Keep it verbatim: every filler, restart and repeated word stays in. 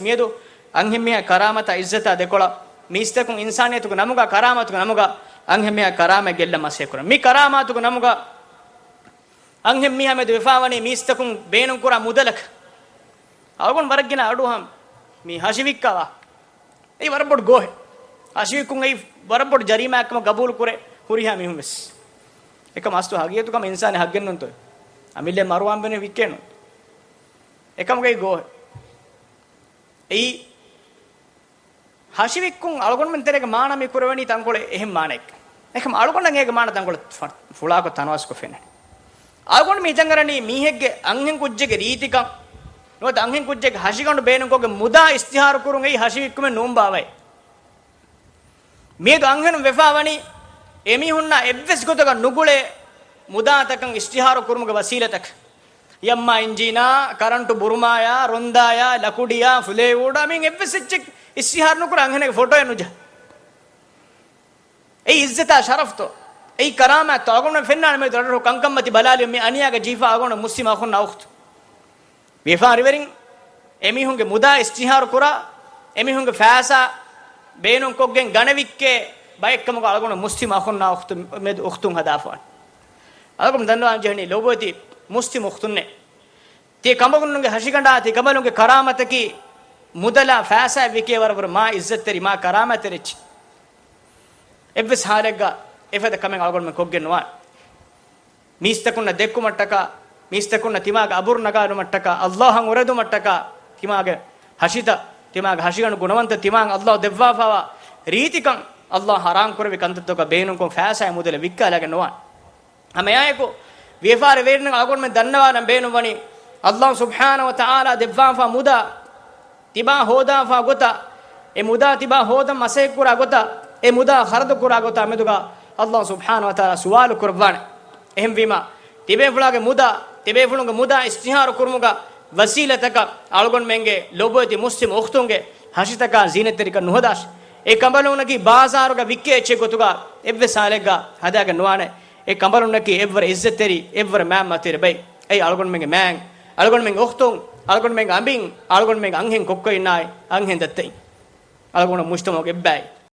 މިއަދު އަންހެންމީހާ ކަރާމަތާ އިއްޒަތާ ދެކޮޅަށް މީސްތަކުން އިންސާނިއްޔަތުގެ ނަމުގަ، ކަރާމަތުގެ ނަމުގަ އަންހެންމީހާ ކަރާމަތް ގެއްލަން މަސައްކަތް ކުރަން. މި ކަރާމާތުގެ ނަމުގަ އަންހެންމީހާ މެދު ވެފާވަނީ މީސްތަކުން ބޭނުންކުރާ މުދަލަކަށް. އަޅުގަނޑު ވަރަށް ގިނަ އަޑުއަހަން މި ހަށި ވިއްކާ ވާހަކަ. އެއީ ވަރަށް ބޮޑު ގޯހެއް. ހަށި ވިއްކުން އެއީ ވަރަށް ބޮޑު ޖަރީމާއެއްކަމަށް ގަބޫލު ކުރޭ ހުރިހާ މީހުން ވެސް. އެކަމަށް އަސްލު ހަގީގަތު ކަމަށް އިންސާނެއް ހައްގެއް ނޫންތޯ؟ އަމިއްލަ މަރުވާން ބޭނުން ވިއްކޭ ނޫން. އެކަމުގައި ގޯހެއް. އެއީ ހަށިވިއްކުން އަޅުގަނޑުމެން ތެރޭގެ މާނަ މި ކުރެވެނީ ތަންކޮޅެއް އެހެން މާނައެއް. އެކަމް އަޅުގަނޑަށް އޭގެ މާނަ ތަންކޮޅެއް ފަ-، ފުޅާކޮށް ތަނަވަސްކޮށް ފެނެނެ. އަޅުގަނޑު މި ހިތަށް އަރަނީ މީހެއްގެ އަންހެން ކުއްޖެއްގެ ރީތިކަން ނުވަތަ އަންހެން ކުއްޖެއްގެ ހަށިގަނޑު ބޭނުންކޮށްގެން މުދާ އިސްތިހާރު ކުރުން އެއީ ހަށިވިއްކުމެއް ނޫން ބާވައޭ. މިއަދު އަންހެނުން ވެފާވަނީ އެމީހުންނާ އެއްވެސް ގޮތަކަށް ނުގުޅޭ މުދާތަކަށް އިސްތިހާރު ކުރުމުގެ ވަސީލަތަކަށް. އެއީ އައްމާ އިންޖީނާ، ކަރަންޓު ބުރުމާޔާ، ރޮންދާޔާ، ލަކުޑިޔާ، ފުލޭވޫޑާ، މި އެއްވެސް އެއްޗެއް އިސްތިހާރު ނުކުރާ އަންހެނެއްގެ ފޮޓޯއެއް ނުޖަހާ. އެއީ އިއްޒަތާ ޝަރަފްތޯ؟ އެއީ ކަރާމާތްތޯ؟ އަޅުގަނޑުމެން ފެންނާނެ މިއަދު ރަށްރަށު ކަންކަންމަތި ބަލާލިޔުން މި އަނިޔާގަ ޖެހިފަ އަޅުގަނޑު މުސްލިމް އަޚުންނާ އުޚްތުން. ވިޔަފާރިވެރިން އެމީހުންގެ މުދާ އިސްތިހާރު ކުރާ، އެމީހުންގެ ފައިސާ ބޭނުންކޮށްގެން ގަނެވިއްކޭ ބައެއްކަމުގަ އަޅުގަނޑު މުސްލިމް އަޚުންނާ އުޚްތުން މެދު އުޚްތުން ހަދާފަވާނެ. އަޅުގަނޑު ދަންނަވާން ޖެހެނީ ލޮބުވެތި މުސްލިމް އުޚްތުންނޭ. ތިޔަ ކަނބަލުންގެ ހަށިގަނޑާ ތި ކަނބަލުންގެ ކަރާމަތަކީ މުދަލާ ފައިސާއަށް ވިކޭ ވަރަށްވުރެ މާ އިއްޒަތްތެރި މާ ކަރާމަތްތެރި އެއްޗެއް. އެއްވެސް ހާލެއްގަ އެފަދަ ކަމެއް އަޅުގަނޑުމެން ކޮށްގެން ނުވާނެ. މީސްތަކުންނަށް ދެއްކުމަށްޓަކާ، މީސްތަކުންނަށް ތިމާގެ އަބުރު ނަގާލުމަށްޓަކާ، އައްލާހަށް އުރެދުމަށްޓަކާ، ތިމާގެ ހަށިތައް، ތިމާގެ ހަށިގަނޑު ގުނަވަންތަ ތިމާއަށް އައްލާހު ދެއްވާފަވާ ރީތިކަން އައްލާހު ހަރާން ކުރެއްވި ކަންތައްތަކަށް ބޭނުންކޮށް ފައިސާއި މުދަލެއް ވިއްކާލާގެން ނުވާނެ. ހަމައެއާއެކު ވިޔަފާރިވެރިންނަށް އަޅުގަނޑުމެން ދަންނަވާލަން ބޭނުންވަނީ، އައްލާހު ސުބްޙާނަހު ވަތަޢާލާ ދެއްވާފަ މުދާ، ތިބާ ހޯދާފާ ގޮތަށް، އެ މުދާ ތިބާ ހޯދަން މަސައްކަތްކުރާ ގޮތަށް، އެ މުދާ ޚަރަދުކުރާ ގޮތާ މެދުގަ އައްލާހު ސުބްޙާނަހު ވަތަޢާލާ ސުވާލު ކުރައްވާނެ. އެހެންވީމަ، ތިބޭފުޅާގެ މުދާ، ތިބޭފުޅުންގެ މުދާ އިސްތިހާރު ކުރުމުގަ ވަސީލަތަކަށް އަޅުގަނޑުމެންގެ ލޮބުވެތި މުސްލިމް އުޚްތުންގެ ހަށިތަކާ ޒީނަތްތެރިކަން ނުހަދާށި. އެ ކަނބަލުންނަކީ ބާޒާރުގަ ވިއްކޭ އެއްޗެއް ގޮތުގަ އެއްވެސް ހާލެއްގަ ހަދާގެން ނުވާނެ. އެ ކަނބަލުންނަކީ އެއްވަރަށް އިއްޒަތްތެރި، އެއްވަރަށް މާތް މަތިވެރި ބައެއް. އެއީ އަޅުގަނޑުމެންގެ މާތް، އަޅުގަނޑުމެންގެ އުޚްތުން، އަޅުގަނޑުމެންގެ އަނބިން، އަޅުގަނޑުމެންގެ އަންހެން ކޮއްކޮއިންނާއި އަންހެން ދައްތައިން. އަޅުގަނޑު މުޖްތަމަޢުގެ އެއްބައި.